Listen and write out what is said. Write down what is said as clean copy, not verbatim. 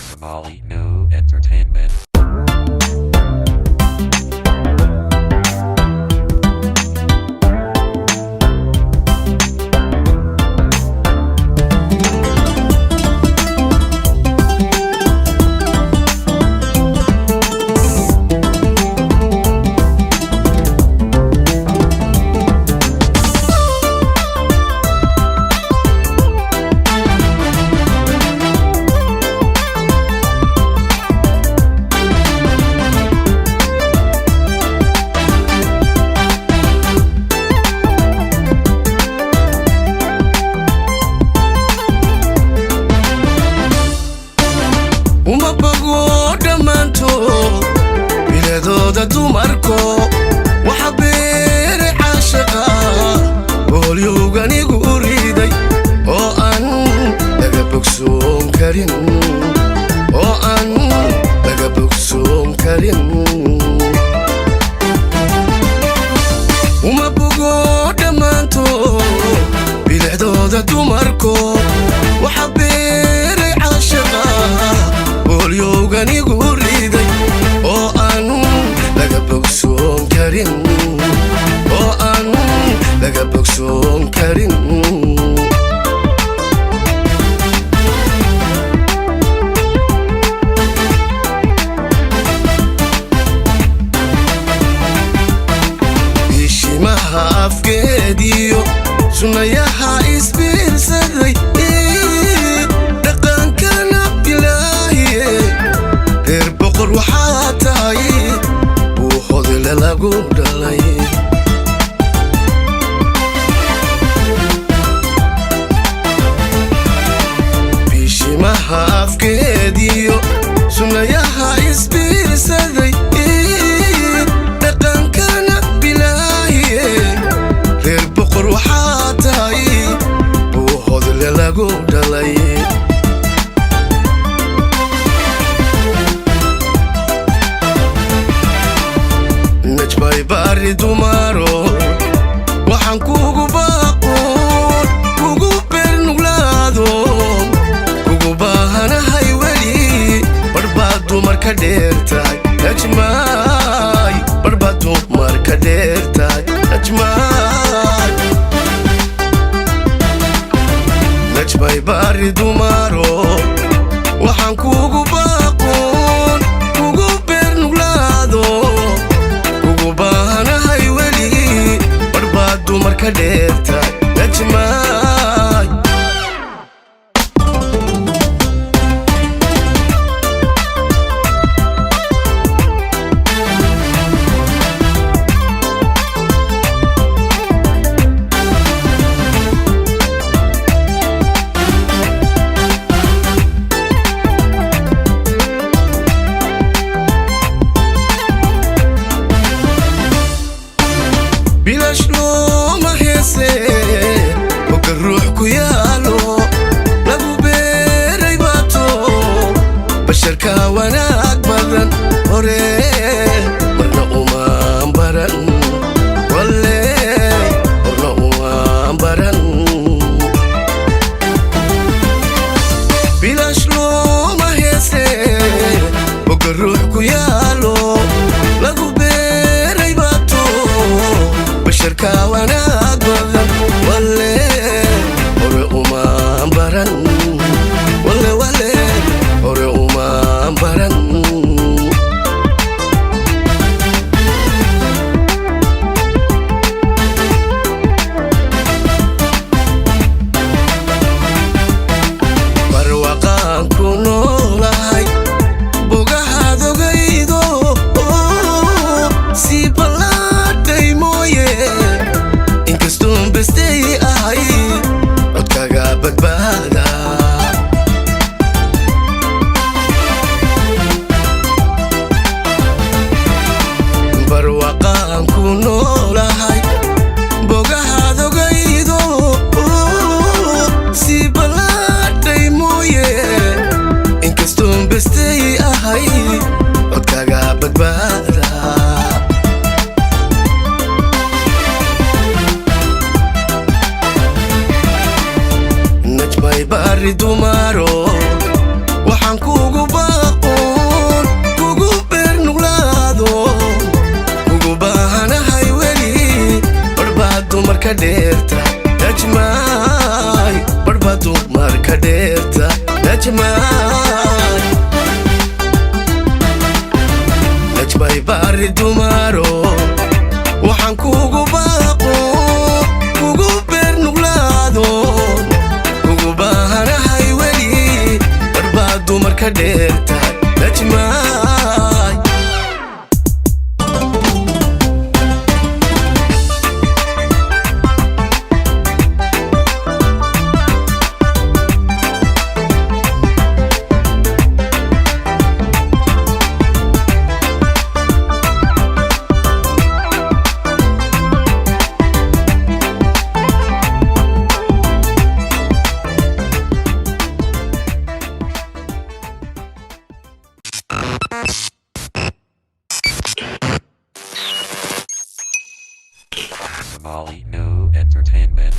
Somali New Entertainment. Uma bogo dhammaantood biladooda dumarko, waxa beeray caashaqa boolyowganigu riday oo aan laga bogsoon karin, oo aan laga bogsoon karin. Uma bogo dhammaantood bilicdooda dumarko, waxa beeray caashaqa boolyowganigu riday oo aan laga bogsoon karin, oo aan laga bogsoon karin. Ishimaha afkeediyo sunnayaha isbiirsaday, dhaqankana bilaahiye, reer boqor waxaa tahay buu hodle lagu dhalay. Bishimaha afkeediyo sunnayaha isbiirsaday, dhaqankana bilaahiye, reer boqor waxaa tahay buu hodle lagu dhalay. Najmay baari dumaro, waxaan kugu baaqoon, kugu beernuglaado, kugu baahanahay weli. Barbaad dumarka dheer tahay Najmaay, barbaad dumarka dheer tahay Najmaay. Najmay baari dumaro, waxaan kugu baaqoon, kugu beernuglaado, kugu baahanahay weli. Barbaad dumarka dheer tahay Najmaay. Bilaash looma heese, hogga ruux ku yaalo lagu beeray baato, basharka wanaag badan hore marna umaan baran, walle horna umaan baran. Bilaash looma heese, hogga ruux ku yaalo lagu beeray baato, basharka wanaag badan walle hore umaan baran, walle walle hore umaan baran. Najmay baari dumaro, waxaan kugu baaqoon, kugu beer nuglaado, kugu baahanahay weli. Barhbaad dumarka dheerta, Najmay, barhbaad dumarka dheerta, Najmay. Najmay baari dumaro, waxaan kugu baaqo, kugu beer nuglaado, kugu baahanahay weli. Barbaad dumarka dheerta, Najmay. Somali New Entertainment.